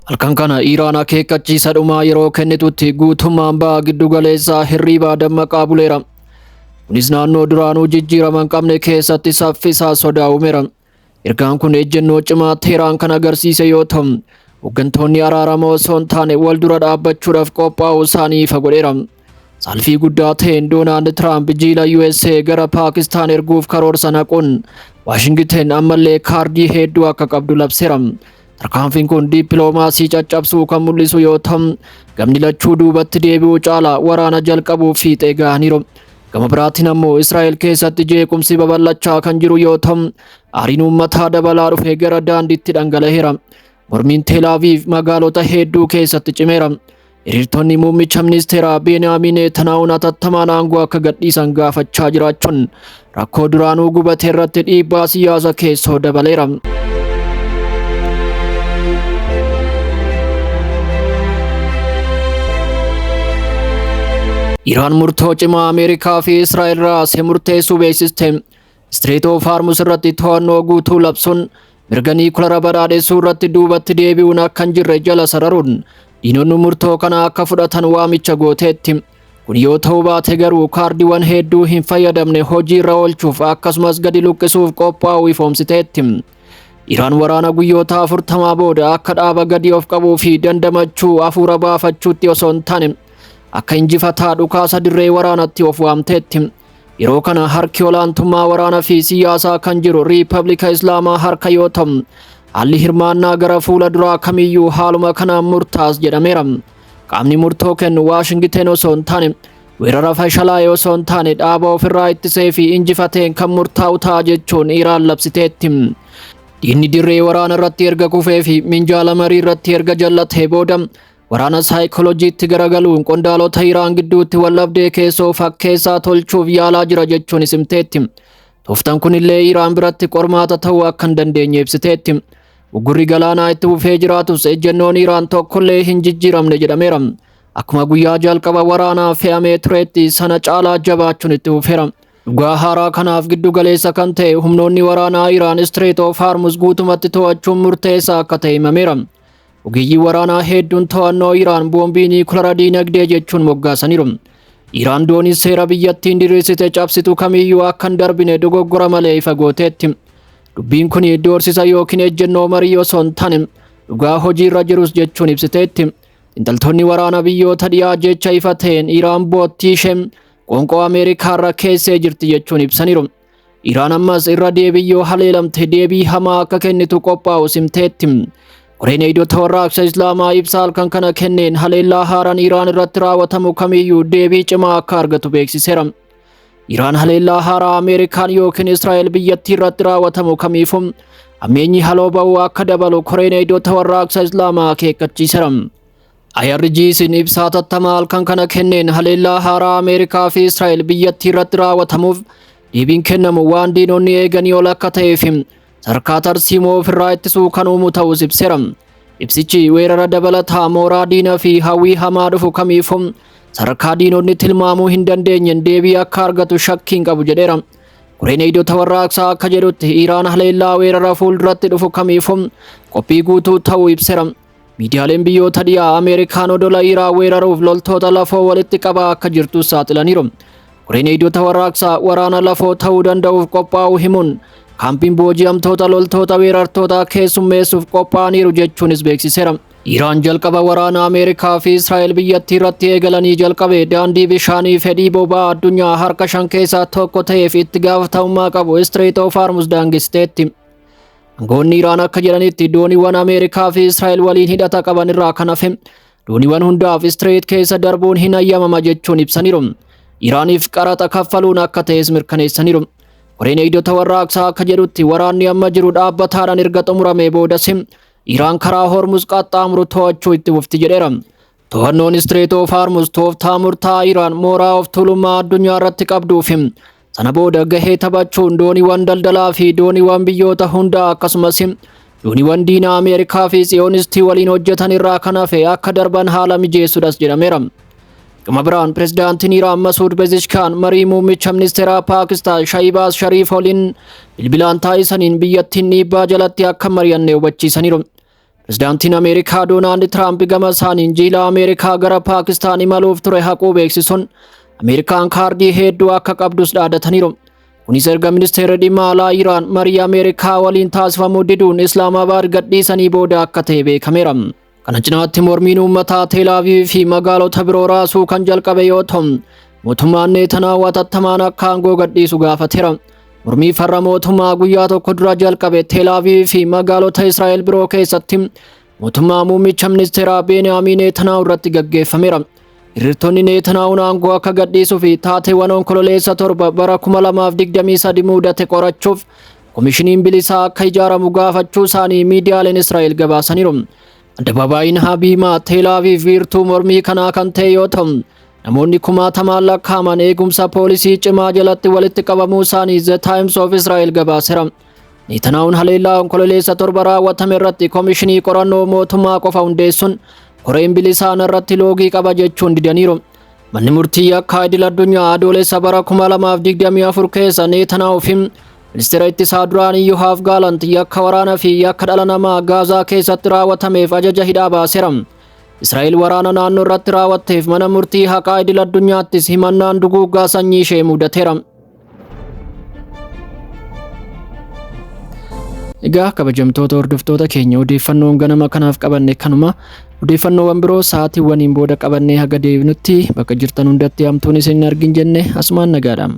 Halkan kana Iraan akeekkachiisa dhumaa yeroo kennitutti guutummaan baha giddu galeessaa hirriibaa dammaqaa buleera. Kunis naannoo duraanuu jijjiirama hin qabne keessatti saffisaa sodaa uumeera. Ergaan kun ejjennoo cimaa Teeraan kan agarsiise yoo ta'u, hooggantoonni araarama osoo hin taane wal dura dhaabbachuudhaaf qophaa'uu isaanii ifa godheera. Salfii guddaa ta'een Doonaald Tiraamp jiila USA gara Paakistaan erguuf karoorsan haquun Waashingiten ammallee kaardii hedduu akka qabdu labseera. Tarkaanfiin kun dippiloomaasii caccabsuu kan mul'isu yoo ta'u, gamni lachuu duubatti deebi'uu caalaa waraana jalqabuuf fiixee gahaniiru. Gama biraatiin ammoo Israa'el keessatti jeequmsi babal'achaa kan jiru yoo ta'u, aariin uummataa dabalaa dhufee gara daandiitti dhangala'eera. Mormiin Tel Aviv magaalota hedduu keessatti cimeera. Hiriirtonni muummicha ministeeraa Beeniyaamin Netanyahuun hatattamaan aangoo akka gadhiisan gaafachaa jiraachuun rakkoo duraanuu gubate irratti dhiibbaa siyaasa keessoo dabaleera. Iraan murtoo cimaa Ameerikaa fi Israa'el raasee murteessuu beeksiste. Strait of Hormuz irratti to'annoo guutuu labsuun mirga niikulara badhaadhessuu irratti duubatti deebi'uun akka hin jirre jala sararuun diinonni murtoo kana akka fudhatan waamicha gooteetti. Kun yoo ta'uu baate garuu kaardiiwwan hedduu hin fayyadamne hojiirra oolchuuf akkasumas gadi luqqisuuf qophaa'uu ifoomsiteetti. Iraan waraana guyyoota 40 booda akka dhaaba gadi of qabuu fi dandamachuu hafuura baafachuutti osoo hin taane akka injifataa dhukaasa dirree waraanatti of waamteetti. Yeroo kana harki olaantummaa waraana fi siyaasaa kan jiru Riippablika Islaamaa harka yoo ta'u, haalli hirmaannaa gara fuula duraa kamiyyuu haaluma kanaan murtaas jedhameera. Qaamni murtoo kennu Waashingiten osoo hin taane weerara fashalaa'e osoo hin taane dhaaba ofirraa ittisee fi injifateen kan murtaa'u ta'a jechuun Iraan labsiteetti. Diinni dirree waraana irratti erga kufee fi minjaala marii irratti erga jallatee booda waraana saayikolojiitti garagaluun qondaalota Iraan gidduutti wallabdee keessoo fakkeessaa tolchuuf yaalaa jira jechuun himteetti. Tooftaan kunillee Iraan biratti qormaata ta'uu akka hin dandeenye ibsiteetti. Uggurri galaanaa itti fufee jiraatus ejjennoon Iraan tokkollee hin jijjiiramne jedhameera. Akkuma guyyaa jalqaba waraanaa fe'amee turetti sana caalaa jabaachuun itti fufeera. Dhugaa haaraa kanaaf giddu galeessa kan ta'e humnoonni waraanaa Iraan Strait of Hormuz guutumatti to'achuun murteessaa akka ta'e himameera. Ogeeyyii waraanaa hedduun to'annoo Iraan boombii niikulara diinagdee jechuun moggaasaniiru. Iraan doonii seera biyyattiin diriirsite cabsitu kamiyyuu akka hin darbine dogoggora malee ifa gooteetti. Dubbiin kun doorsisa yookiin ejjennoo marii osoo hin taane dhugaa hojiirra jirus jechuun ibsiteetti. Xiinxaltoonni waraana biyyoota dhiyaa jecha ifa ta'een Iraan boottii ishee qoonqoo Ameerikaarra keessee jirti jechuun ibsaniiru. Iraan ammas irra deebii yoo haleelamte deebii hamaa akka kennitu qophaa'u simteetti. Koreen eegdota warraaqsa Islaamaa ibsa halkan kana kenneen haleellaa haaraan Iraan irratti raawwatamu kamiyyuu deebii cimaa akka argatu beeksiseera. Iraan haleellaa haaraa Ameerikaan yookiin Israa'el biyyattii irratti raawwatamu kamiifuu hammeenyi haloo ba'uu akka dabalu koreen eegdota warraaqsa Islaamaa akeekkachiiseera. IRGC'n ibsa hatattamaa halkan kana kenneen haleellaa haaraa Ameerikaa fi Israa'el biyyattii irratti raawwatamuuf deebiin kennamu waan diinonni eeganii ol akka ta'ee fi sadarkaa tarsiimoo ofirraa ittisuu kan uumu ta'us ibseera. Ibsichi weerara dabalataa mooraa diinaa fi hawwii hamaa dhufu kamiifuu sadarkaa diinonni tilmaamuu hin dandeenyeen deebii akka argatu shakkii hin qabu jedheera. Koreen eegdota warraaqsaa akka jedhutti Iraan haleellaa weerara fuulduratti dhufu kamiifuu qophii guutuu ta'uu ibseera. Miidiyaaleen biyyoota dhiyaa Ameerikaan odola Iraan weeraruuf loltoota lafoo walitti qabaa akka jirtus saaxilaniiru. Koreen eegdota warraaqsaa waraana lafoo ta'uu danda'uuf qophaa'uu himuun kaampiin booji'amtoota loltoota weerartootaa keessummeessuuf qophaa'aniiru jechuunis beeksiseera. Iraan jalqaba waraana Ameerikaa fi Israa'el biyyattii irratti eegalanii jalqabe daandii bishaanii fedhii boba'aa addunyaa harka 5 keessaa tokko ta'eef itti gaafatamummaa qabu Strait of Hormuz daangessiteetti. Aangawoonni Iraan akka jedhanitti dooniiwwan Ameerikaa fi Israa'el waliin hidhata qaban irraa kan hafe dooniiwwan hundaaf Strait keessa darbuun hin hayyamama jechuun ibsaniiru. Iraaniif qaraxa kaffaluun akka ta'es mirkaneessaniiru. Koreen eegdota warraaqsaa akka jedhutti waraanni amma jiru dhaabbataadhaan erga xumuramee boodas Iraan karaa Hormuz qaxxaamuru to'achuu itti fufti jedheera. To'annoon Strait of Hormuz tooftaa murtaa'aa Iraan mooraa of tuulummaa addunyaa irratti qabduu fi sana booda gahee taphachuun dooniiwwan daldalaa fi dooniiwwan biyyoota hundaa akkasumas dooniiwwan diinaa Ameerikaa fi Tsiyoonistii waliin hojjetan irraa kan hafe akka darban haala mijeessudhas jedhameera. Gama biraan pirezidaantiin Iraan Masuud Pezeshkian marii muummicha ministeeraa Paakistaan Shahibaaz Shariif waliin bilbilaan taasisaniin biyyattiin dhiibbaa jalatti akka mari'anne hubachiisaniiru. Pirezidaantiin Ameerikaa Doonaald Tiraamp gama isaaniin jiila Ameerikaa gara Paakistaan imaluuf ture haquu beeksisuun Ameerikaan kaardii hedduu akka qabdus dhaadataniiru. Kunis erga ministeerri dhimma alaa Iraan marii Ameerikaa waliin taasifamuu diduun Islaamabaad gadhiisanii booda akka ta'e beekameera. Kana cinaatti mormiin uummataa Teel Aviiv fi magaalota biroo raasuu kan jalqabe yoo ta'u, mootummaan Netanyahu hatattamaan akka aangoo gadhiisu gaafateera. Mormii farra mootummaa guyyaa tokko dura jalqabe Teel Aviiv fi magaalota Israa'el biroo keessatti mootummaa muummicha ministeeraa Beeniyaamin Netanyahu irratti gaggeeffameera. Hiriirtonni Netanyahuun aangoo akka gadhiisuu fi taateewwan Onkololeessa 7 bara 2023 mudate qorachuuf komishiniin bilisaa akka ijaaramu gaafachuu isaanii miidiyaaleen Israa'el gabaasaniiru. Addababaayiin Habiimaa Teel Aviiv wiirtuu mormii kanaa kan ta'e yoo ta'u, namoonni kumaatamaan lakkaa'aman eegumsa poolisii cimaa jalatti walitti qabamuu isaanii The Times of Israel gabaaseera. Netanyahuun haleellaa Onkololeessa 7 raawwatame irratti komishinii qorannoo mootummaa qofa hundeessuun koreen bilisaan irratti loogii qaba jechuun didaniiru. Manni murtii yakkaa idil addunyaa Adoolessa bara 2024 keessa Netanyahu fi ministeera ittisaa duraanii Yohaaf Gaalant yakka waraanaa fi yakka dhala namaa Gaazaa keessatti raawwatameef ajaja hidhaa baaseera. Israa'el waraana naannoo irratti raawwatteef mana murtii haqaa idil addunyaattis himannaan duguuggaa sanyii ishee mudateera. Egaa kabajamtoota hordoftoota keenya, odeeffannoon ganama kanaaf qabanne kanuma. Odeeffannoowwan biroo sa'aatiiwwaniin booda qabannee haga deebinutti bakka jirtan hundatti hamtuun isin hin argin jenne asumaan nagaadhaan.